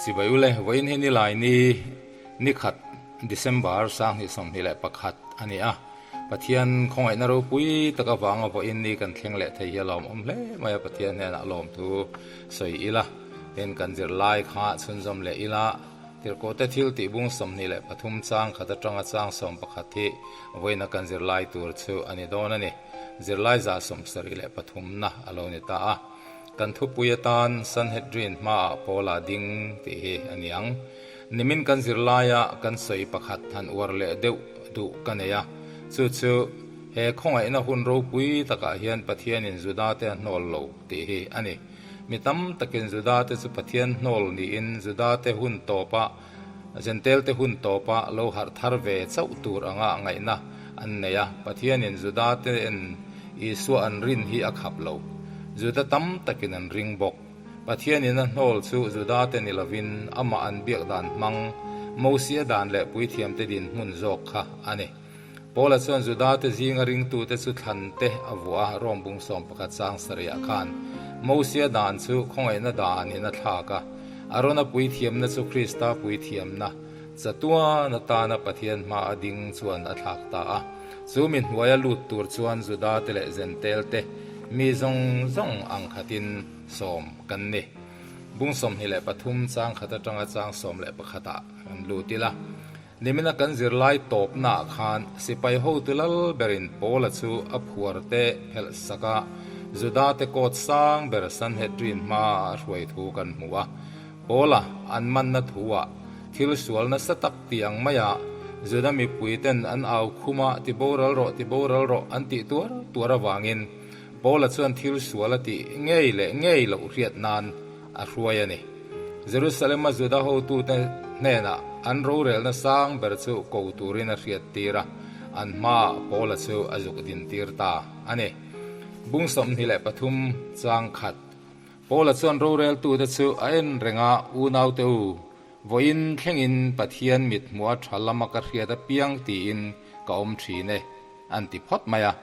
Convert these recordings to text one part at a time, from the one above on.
Chibai ule, vawiin hi nilai ni nikhat December 2021 a ni a. Pathian khawngaihna ropui tak avanga vawiin ni kan thleng leh thei hi a lawmawm hle mai a, Pathian hnenah lawmthu sawi ila, tin kan zirlai kha chhunzawm leh ila, Tirhkohte thil tih bung 23 chang khat atanga chang 11 hi vawiina kan zirlai tur chu a ni dawn a ni. Zirlai 73 na a lo ni ta a. Kan thupui atan Sanhedrin hmaah Paula ding tih hi a ni ang. Nimin kan zirlaia kan sawi pakhat han uar leh deuh duh ka nei a, chu chu he khawngaihna hun ropui takah hian Pathianin Judate a hnawl lo tih hi a ni. Mi tam takin Judate chu Pathian hnawl niin Judate hun tawpa Jentelte hun tawpa lo harh thar ve chauh tur anga ngaihna an nei a, Pathianin Judate'n Isua an rin hi a khap lo. Juda tam takin an ring bawk. Pathianin a hnawl chu Judate ni lovin amah an biak dan hmang Mosia dan leh puithiamte dinhmun zawk kha a ni. Paula chuan Judate zinga ringtute chu thlante a vuah a, Rom bung 11 chang sarihah khan Mosia dan chu khawngaihna danin a thlak a, Arona puithiamna chu Krista puithiamna chatuan atana Pathian hmaa ding chuan a thlak ta a. Chu mi hnuaia lut tur chuan Judate leh Jentelte mi zawng zawng ang khatin sawm kan ni. Bung 23 chang khat atanga chang 11 ah kan lut ila. Nimina kan zirlai tawpnaah khan sipai hotu lal berin Paula chu a phuar te phelh sak a, Judate kawt sang ber Sanhedrin hmaah a hruai thu kan hmu a. Paula an manna thuah thil sual nasa tak ti ang maia Juda mipuiten an au khum a, ti boral rawh, ti boral rawh an tih tuar tuar avangin Paula chuan thil sual a tih ngei leh ngei loh hriat nan a hruai a ni. Jerusalem-a Juda hotute hnenah an rorelna sang ber chu ko turin a hriattir a, an hmaah Paula chu a zuk dintir ta a ni. Bung 23 chang khat Paula chuan roreltute chu a en reng a, Unaute u, vawiin thlengin Pathian mithmuha tha lama ka hriat apiang tiin ka awm thin e, an ti phawt mai a.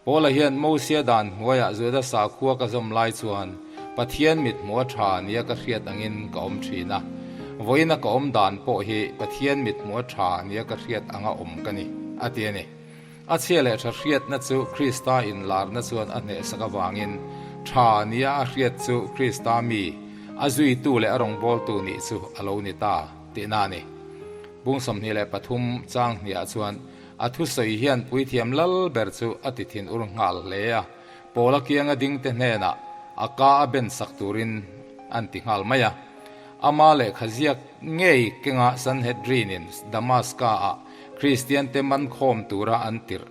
Paula hian Mosia dan hnuaiah Juda sakhua ka zawm lai chuan Pathian mithmuha tha nia ka hriat angin ka awm thin a. Vawiina ka awm dan pawh hi Pathian mithmuha tha nia ka hriat anga awm ka ni, a ti a ni. A chhia leh tha hriatna chu Krista inlarna chuan a hnehsak avangin tha nia a hriat chu Krista mi, a zuitu leh a rawngbawltu nih chu a lo ni ta tihna a ni. Bung 23 chang hniah chuan A thusawi hian puithiam lal ber chu a ti thin ur nghal hle a, Paula kianga dingte hnenah a ka a ben sak turin an ti nghal mai a. Ama lehkha ziak ngei kenga Sanhedrin-in Damaska-ah Kristiante man khawm tura an tirh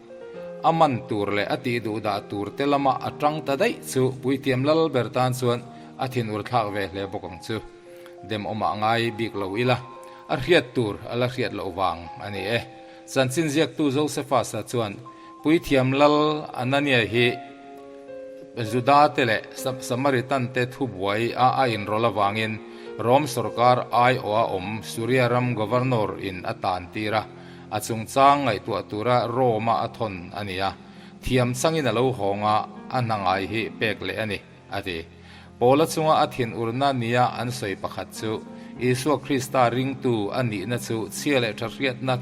a man tur leh a tih duh dah tur te lama a tang ta daih chu puithiam lal ber tan chuan a thin ur thlak ve hle bawk ang chu. Dem awmah ngai bik lo ila, a hriat tur a la hriat loh vang a ni e. Chanchin ziaktu Josephus-a chuan Puithiam Lal Anania hi Juda-te leh Samaritan-te thubuai a a inrawlh avangin Rom sawrkar aiawha awm Suria ram governor in a tan tir a, a chungchang ngaihtuah tura Rome-a a thawn a ni a, thiam changin a lo hawng a, a hna ngai hi pek leh a ni, a ti. Paula chunga a thinurna nia an sawi pakhat chu Isua Krista ringtu a nihna chu chhia leh tha hriatna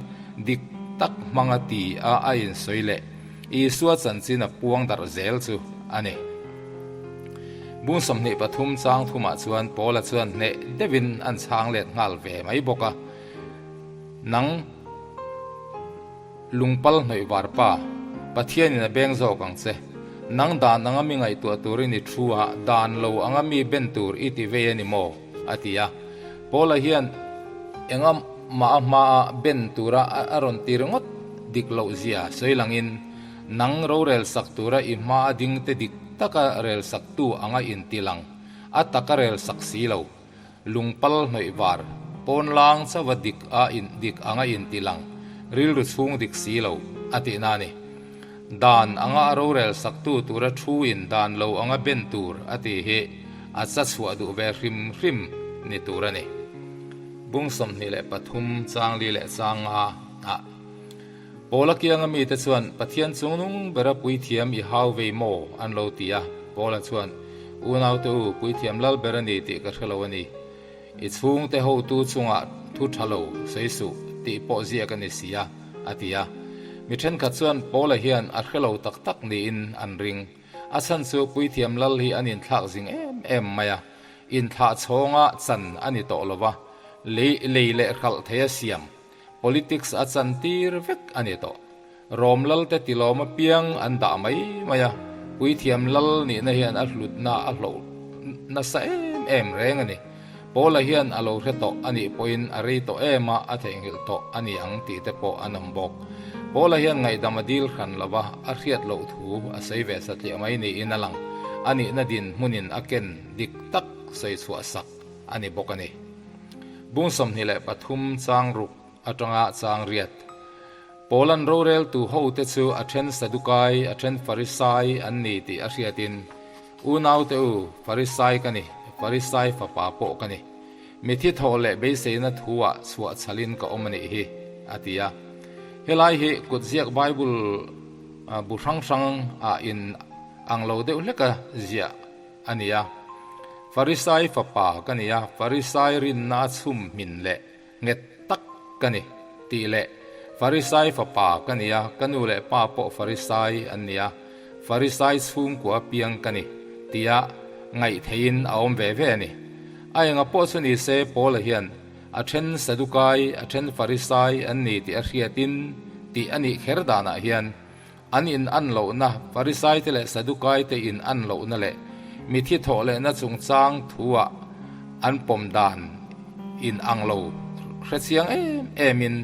dik tak hmanga ti a a insawi leh Isua chanchin a puang darh zel chu a ni. Bung 23 chang thumah chuan Paula chuan hneh deuhin an chhang let nghal ve mai bawk a, Nang Lungpal hnawih var pa, Pathianin a beng zawk ang che. Nang dan anga mi ngaihtuah turin i thu a, dan lo anga mi ben tur i ti vei a ni maw? a ti a. Paula hian enga mah a hmaa ben tura a rawn ti ringawt dik loh zia sawi langin, Nang rorel sak tura i hmaa dingte dik taka rel saktu anga inti lang, a taka rel sak si lo. Lungpal hnawih var, pawnlang chauha dik a in dik anga inti lang, rilru chhung dik si lo, a tihna a ni. Dan anga a rorel saktu tura thu in dan lo anga ben tur a tih hi a cha chhuah duh ve hrim hrim ni tur a ni. Bung 23 chang li leh chang nga ah Paula kianga mite chuan Pathian chungnung bera puithiam i hau vei maw? an lo ti a. Paula chuan, Unaute u, puithiam lal ber a ni tih ka hre lo a ni. I chhungte hotu chungah thu tha lo sawi suh tih pawh ziak a ni si a, a ti a. Mi thenkhat chuan Paula hian a hre lo tak tak niin an ring. A chhan chu Puithiam Lal hi an inthlak zing em em mai a, inthlah chhawnga chan a ni tawh lo va, lei lei leh hralh theia siam, politics a chan tir vek a ni tawh. Rom Lalte tilawm apiang an dah mai mai a, Puithiam Lal nihna hian a hlutna a hloh nasa em em reng a ni. Paula hian a lo hre tawh a nih pawhin a rei tawh em a, a theihnghilh tawh a ni ang tih te pawh an awm bawk. Paula hian ngaihdam a dil hran lo va, a hriat loh thu a sawi ve satliah mai niin a lang. A nihna din hmunin a ken dik tak sawi chhuah sak a ni bawk a ni. Bung 23 chang ruk atanga chang riat. Paula'n roreltu hote chu a then Sadukai, a then Farisai an ni tih a hriatin, Unaute u, Farisai ka ni, Farisai fapa pawh ka ni. Mithi thawh leh beiseina thuah chhuah chhalin ka awm a nih hi, a ti a. Helai hi kutziak Bible bu hrang hrang ah in ang lo deuh hleka ziah a ni a. Farisai fapa ka ni a, Farisai rinna a chhum hmin leh nghet tak ka ni, tih leh Farisai fapa ka ni a, ka nu leh pa pawh Farisai an ni a, Farisai chhungkua piang ka ni, tia ngaih theihin a awm ve ve a ni. A enga pawh chu ni se Paula hian a then Sadukai, a then Farisai an ni tih a hriatin tih a nih kher danah hian an in an lohna, Farisaite leh Sadukaite in an lohna leh mithi thawh lehna chungchang thuah an pawm dan in ang lo hrechiang em emin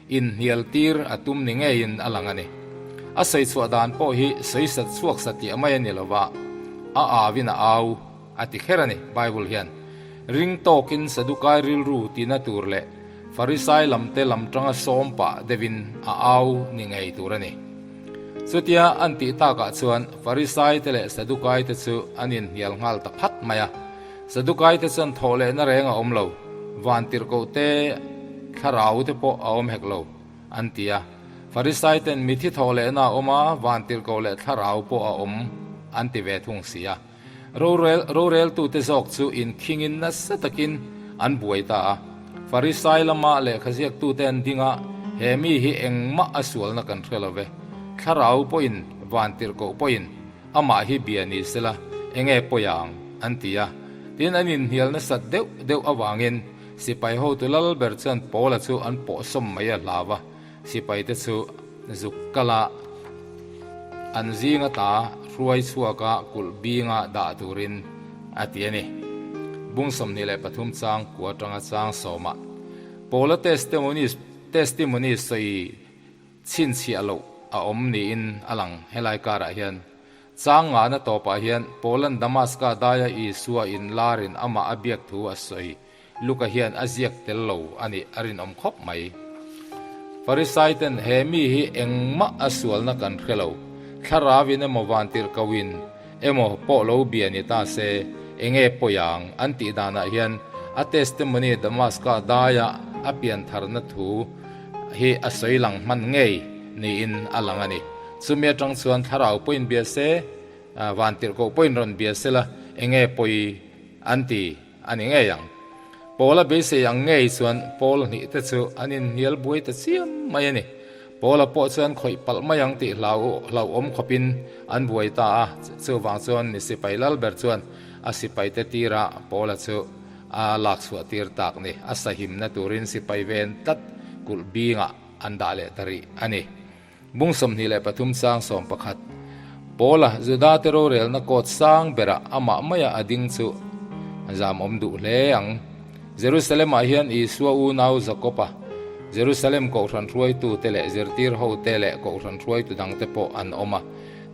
inhnial tir a tum ni ngeiin a lang a ni. A sawi chhuah dan pawh hi sawi sat chhuak satliah mai a ni lo va, a auin a au a ti kher a ni. Bible hian ring tawkin Sadukai rilru tina tur leh Farisai lamte lam tanga sawm pah deuhin a au ni ngei tur a ni. Chutia an tih takah chuan Farisaite leh Sadukaite chu an inhnial nghal ta phat mai a. Sadukaite chuan thawh lehna reng a awm lo, vantirhkohte thlaraute pawh a awm hek lo, an ti a. Farisaiten mithi thawh lehna a awm a, vantirhkoh leh thlarau pawh a awm, an ti ve thung si a. Rorel roreltute zawk chu inkhingin nasa takin an buai ta a. Farisai lama lehkhaziaktute an ding a, He mi hi engmah a sualna kan hre lo ve. Thlarau pawhin, vantirhkoh pawhin amah hi bia ni sela, enge pawi ang? an ti a. Tin, an inhnial nasat deuh deuh avangin sipai hotu lal ber chuan Paula chu an pawhsawm mai a hlau a. Sipaite chu zuk kala an zing ata hruai chhuaka kulh binga dah turin a ti a ni. Bung 23 chang kua atanga chang sawmah Paula testimony testimony sawi chhinchhiah loh a awm niin a lang. Helai karah hian chang ngahna tawpah hian Paula'n Damaska daia Isua inlarin amah a biak thu a sawi Luka hian a ziak tel lo a nih a rinawm khawp mai. Farisaiten he mi hi engmah a sualna kan hre lo, thlarauin emaw vantirhkohin emaw pawh lo bia ni ta se, enge pawi ang an tih danah hian a testimony Damaska daia a piantharna thu hi a sawi lang hman ngei niin a lang a ni. Chumi atang chuan thlarau pawhin bia se, vantirhkoh pawhin rawn bia sela enge pawi an ti. A ni ngei ang. Paula beisei ang ngei chuan Paul hnih te chu an inhnial buai ta chiam mai a ni. Paula pawh chuan khawih palh mai ang tih hlau hlauhawm khawpin an buai ta a, chuvang chuan ni sipai lal ber chuan a sipaite tirah Paula chu a lak chhuah tir tak ni. A sahimna turin sipai ven tlat kulh bingah an dah leh ta rih a ni. Bung 23 chang 11 Paula Juda te rorelna kawt sang berah amah maia a ding chu zam awm duh hle ang. Jerusalem ah hian Isua unau Jakob-a, Jerusalem kohhran hruaitu te leh zirtir ho te leh kohhran hruaitu dang te pawh an awm a.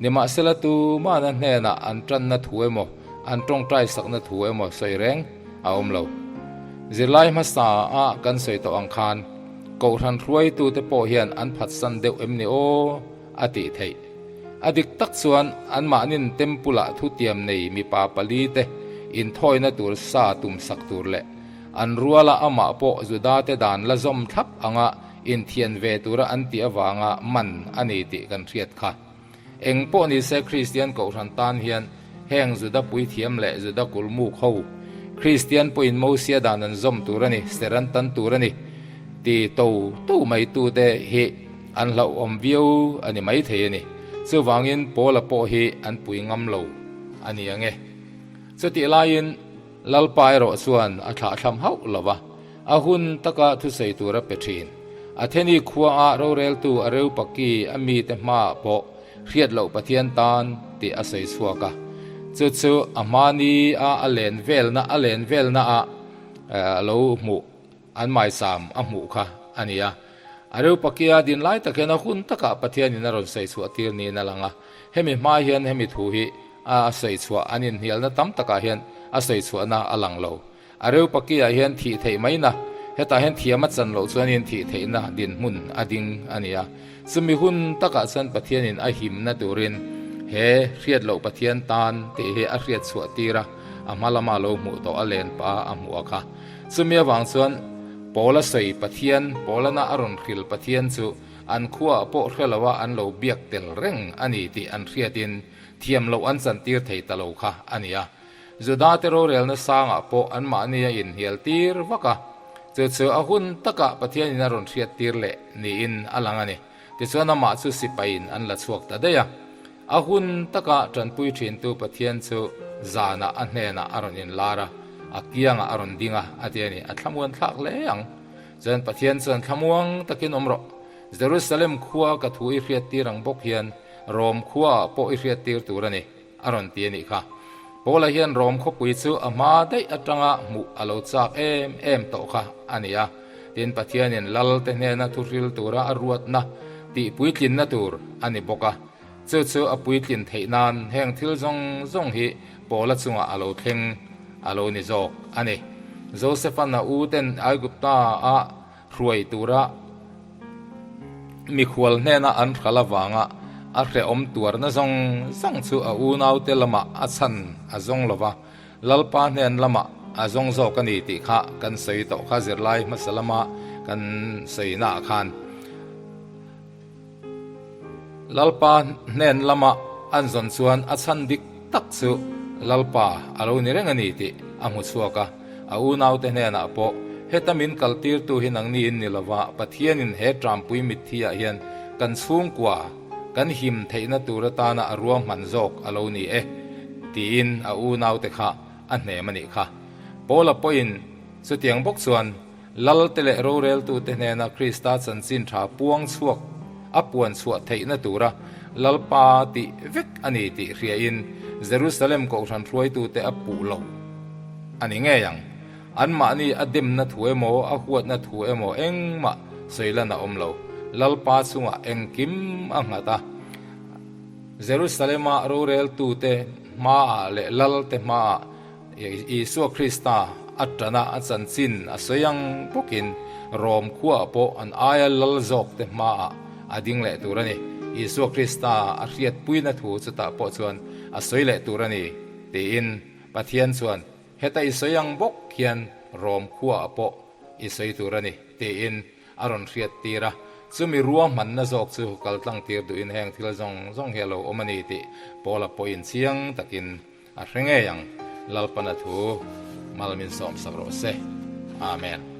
Nimahsela tuman a hnenah an tanna thu emaw, an tawngtai sakna thu emaw sawi reng a awm lo. Zirlai hmasa a kan sawi tawh ang khan, Kohhran hruaitute pawh hian an phatsan deuh em ni aw? a tih theih. A dik tak chuan anmahnin Temple-ah thutiam nei mipa palite inthawina tur sa tumsak tur leh an ruala amah pawh Judate dan la zawm thlap anga inthian ve tura an tih avanga man a ni tih kan hriat kha. Eng pawh ni se Kristian kohhran tan hian heng Juda puithiam leh Juda kulmuk ho Kristian pawhin Mosia dan an zawm tur a ni, ser an tan tur a ni ti to to mai tute hi an hlauhawm viau a ni maithei a ni. Chuvangin Paula pawh hi an pui ngam lo a ni ang e. Chutih laiin Lalpa erawh chuan a thlahthlam hauh lo va, a hun taka thusawi tur a pe thin. Atheni khuaah roreltu Areupaki a mite hmaah pawh hriat loh Pathian tan tih a sawi chhuak a. Chu chu a hmani a a len velna a len velna ah a lo hmuh an maisam a hmuh kha a ni a. Areupaki-a din lai tak hian a hun takah Pathianin a rawn sawi chhuah tir niin a lang a. Hemi hma hian hemi thu hi a sawi chhuah an inhnialna tam takah hian a sawi chhuahna a lang lo. A reu pakiah hian thih theih mai na, hetah hian thiam a chan loh chuanin thih theihna dinhmun a ding a ni a. Chumi hun takah chuan Pathianin a himna turin he hriat loh Pathian tan tih hi a hriat chhuah tir a, a hma lama lo hmuh tawh a len pah a hmuh a kha. Chumi avang chuan Paula sawi Pathian, Paulana a rawn hril Pathian chu an khuaah pawh hre loa an lo biak tel reng a ni tih an hriatin thiam loh an chantir thei ta lo kha a ni a. Judate rorelna sangah pawh anmahni a inhnial tir vak a, chu chu a hun takah Pathianin a rawn hriat tir leh niin a lang a ni. Tichuan amah chu sipaiin an la chhuak ta daih a. A hun takah tanpui thintu Pathian chu zanah a hnenah a rawn inlar a, a kiangah a rawn ding a, a ti a ni. A thlamuan thlak hle ang. Chuan Pathian chuan thlamuang takin awm rawh. Jerusalem khua ka thu i hriat tir ang bawk hian Rom khuaah pawh i hriat tir tur a ni. A rawn ti a nih kha. Paula hian Rom khawpui chu a hma daih atanga hmuh a lo chak em em tawh kha a ni a. Tin, Pathianin Lalte hnena thuhril tura a ruatna tih puitlinna tur a ni bawk a. Chu chu a puitlin theih nan heng thil zawng zawng hi Paula chungah a lo thleng a lo ni zawk a ni. Josephan a u ten Aigupta-a Hruai tura mikhual hnena an hral avanga a hrehawm tuarna zawng zawng chu a unaute lamah a chhan a zawng lo va, Lalpa hnen lamah a zawng zawk a ni tih kha kan sawi tawh kha zirlai hmasa lama kan sawinaah khan. Lalpa hnen lama an zawn chuan a chhan dik tak chu Lalpa a lo ni reng a ni tih a hmu chhuak a. A unaute hnenah pawh, Heta min kaltirtu hi nangni in ni lova, Pathianin he Trampui mitthi ah hian kan chhungkua kan him theihna tur atana a ruahman zawk a lo ni e, tiin a unaute kha a hnem a nih kha. Paula pawhin chutiang bawk chuan, Lalte leh roreltute hnena Krista chanchin tha puang chhuak a puan chhuah theihna tura Lalpa tih vek a ni tih hriain Jerusalem kohhran hruaitute a puh lo a ni ngei ang. Anmahni a demna thu emaw a huatna thu emaw engmah sawilan a awm lo. Lalpa chungah engkim a nghat a. Jerusalema roreltute hmaah leh Lalte hmaah Isua Krista a ṭana a chanchin a sawi ang bawkin Rom khuaah pawh an aia lal zawkte hmaah a ding leh tur a ni. Isua Krista a hriatpuina thu chutah pawh chuan a sawi leh tur a ni, tiin Pathian chuan heta i sawi ang bawk hian Rom khuaah pawh i sawi tur a ni, tiin a rawn hriattir a. Chumi ruahmanna zawk chu kaltlang tir duhin heng thil zawng zawng hi a lo awm a ni tih Paula pawhin chiang takin A hre ngei ang, Lalpana thu mal min sawmsak rawh se. Amen.